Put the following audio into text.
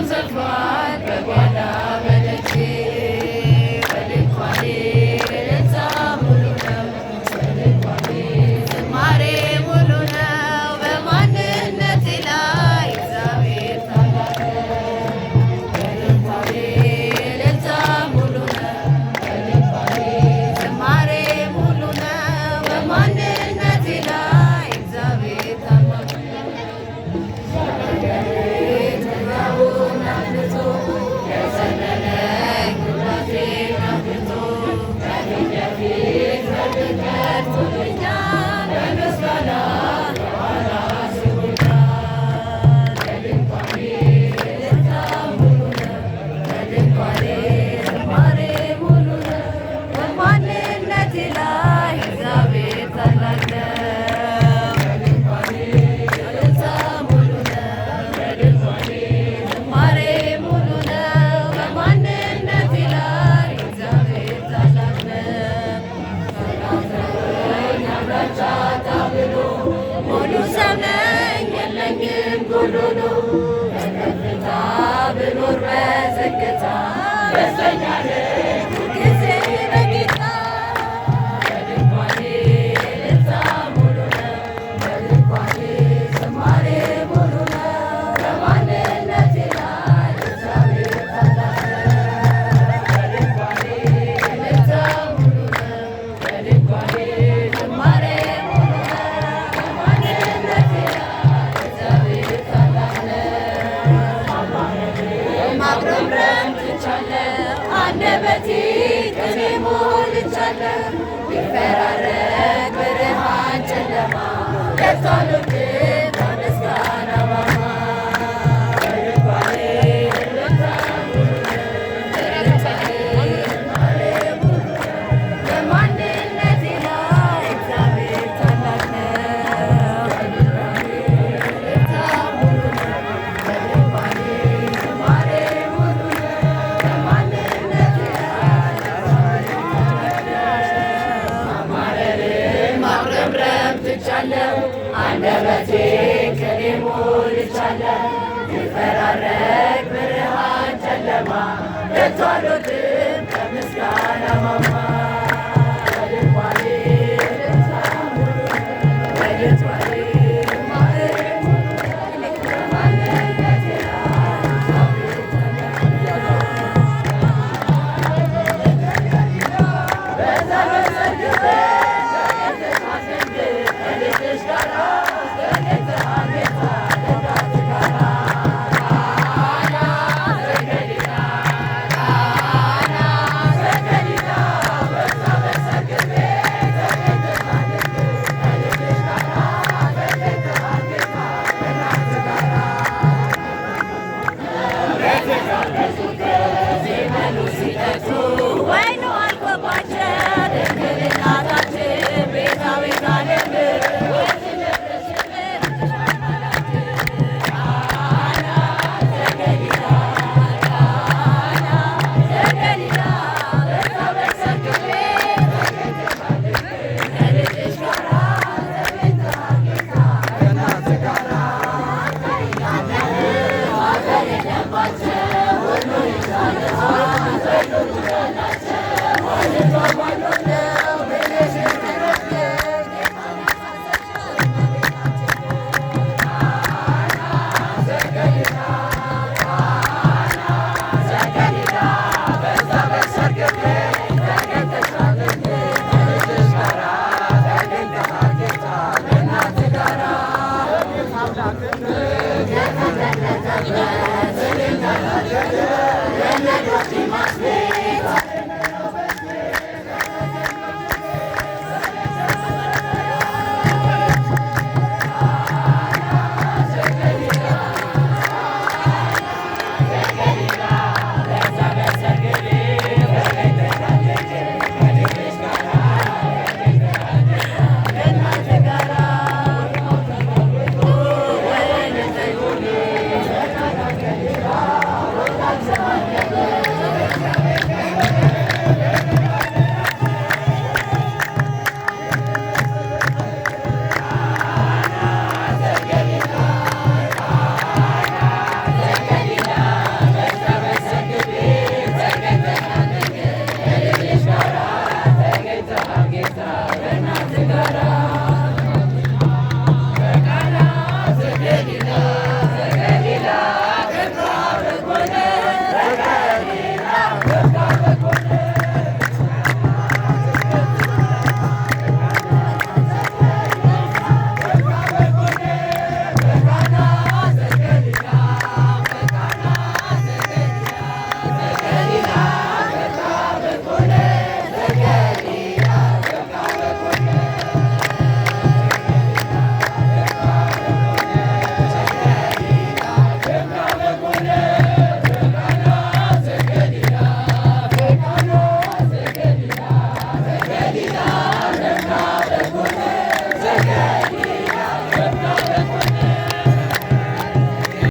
ሰላም ሰፍኗል በጓዳ በደጄ። በድንኳኔ እልልታ ሙሉ ነው፣ በድንኳኔ ዝማሬ ሙሉ ነው። በማንነቴ ላይ እግዚአብሔር ታላቅ ነው። በድንኳኔ እልልታ ሙሉ ነው፣ በድንኳኔ ዝማሬ ሙሉ ነው። በማንነቴ ላይ እግዚአብሔር ታላቅ ነው። ጥጋቡን አብልቶ የዘለለኝ ጉልበቴን አብልቶ ከፊት ለፊት ቀርቶልኛል፣ በምስጋና ከኋላ ስቦኛል። በድንኳኔ እልልታ ሙሉ ነው፣ በድንኳኔ ዝማሬ ሙሉ ነው። በማንነቴ ላይ እግዚአብሔር ታላቅ ነው። በድንኳኔ እልልታ ሙሉ ነው፣ በድንኳኔ ዝማሬ ሙሉ ነው። በማንነቴ ላይ እግዚአብሔር ታላቅ ነው። ሰላም አብራቻ ብሎ ሙሉ ሰው ነኝ፣ የለኝም ጎዶሎ። በከፍታ ብኖር በዝቅታ ደስተኛ ነኝ ሁልጊዜ በጌታ። በድንኳኔ እልልታ ሙሉ ነው፣ በድንኳኔ ዝማሬ ሙሉ ነው። በማንነቴ ላይ እግዚአብሔር ታላቅ ነው። በድንኳኔ እልልታ ሙሉ ነው፣ በድንኳኔ ዝማሬ ሙሉ ነው። በማንነቴ ላይ እግዚአብሔር ታላቅ ነው። ማጉረምረም ትቻለሁ፣ አንደበቴ ቅኔ ሞልቻለሁ። ቢፈራረቅ ብርሃን ጨለማ ከቶ አልወድቅም ከምስጋና ማማ። በድንኳኔ እልልታ ሙሉ ነው፣ በድንኳኔ ዝማሬ ሙሉ ነው። በማንነቴ ላይ እግዚአብሔር ታላቅ ነው። በድንኳኔ እልልታ ሙሉ ነው፣ በድንኳኔ ዝማሬ ሙሉ ነው። በማንነቴ ላይ እግዚአብሔር ታላቅ ነው። ማማረርን ማጉረምረም ትቻለሁ፣ አንደበቴ ቅኔ ሞልቻለሁ። ቢፈራረቅ ብርሃን ጨለማ ከቶ አልወድቅም ከምስጋና ማማ። በድንኳኔ እልልታ ሙሉ ነው፣ በድንኳኔ ዝማሬ ሙሉ ነው። በማንነቴ ላይ እግዚአብሔር ታላቅ ነው። በዛ በሰርግ ቤት ተገኝተሻል ድንግል፣ ከልጅሽ ጋራ ተገኝተሃል ጌታ ከእናትህ ጋራ። ቃና ዘገሊላ፣ ቃና ዘገሊላ፣ በዛ በሰርግ ቤት ተገኝተሻል ድንግል፣ ከልጅሽ ጋራ ተገኝተሃል ጌታ ከእናትህ ጋራ። ሲበሉ ሲጠጡ ወይኑ አልቆባቸው ድንግል እናታችን ቤዛዊተ ዓለም ቃና ዘገሊላ፣ ቃና ዘገሊላ፣ በዛ በሰርግ ቤት ተገኝተሻል ድንግል፣ ከልጅሽ ጋራ ተገኝተሃል ጌታ ከእናትህ ጋራ። ማፈር የለባቸው ሁሉ ነው ብለሽ ተረፍሽ ጌታን ያሳሰብሽው እመቤታችን። ቃና ዘገሊላ፣ ቃና ዘገሊላ፣ በዛ በሰርግ ቤት ተገኝተሻል ድንግል፣ ከልጅሽ ጋራ ተገኝተሃል ጌታ ከእናትህ ጋራ። የተገለጠበት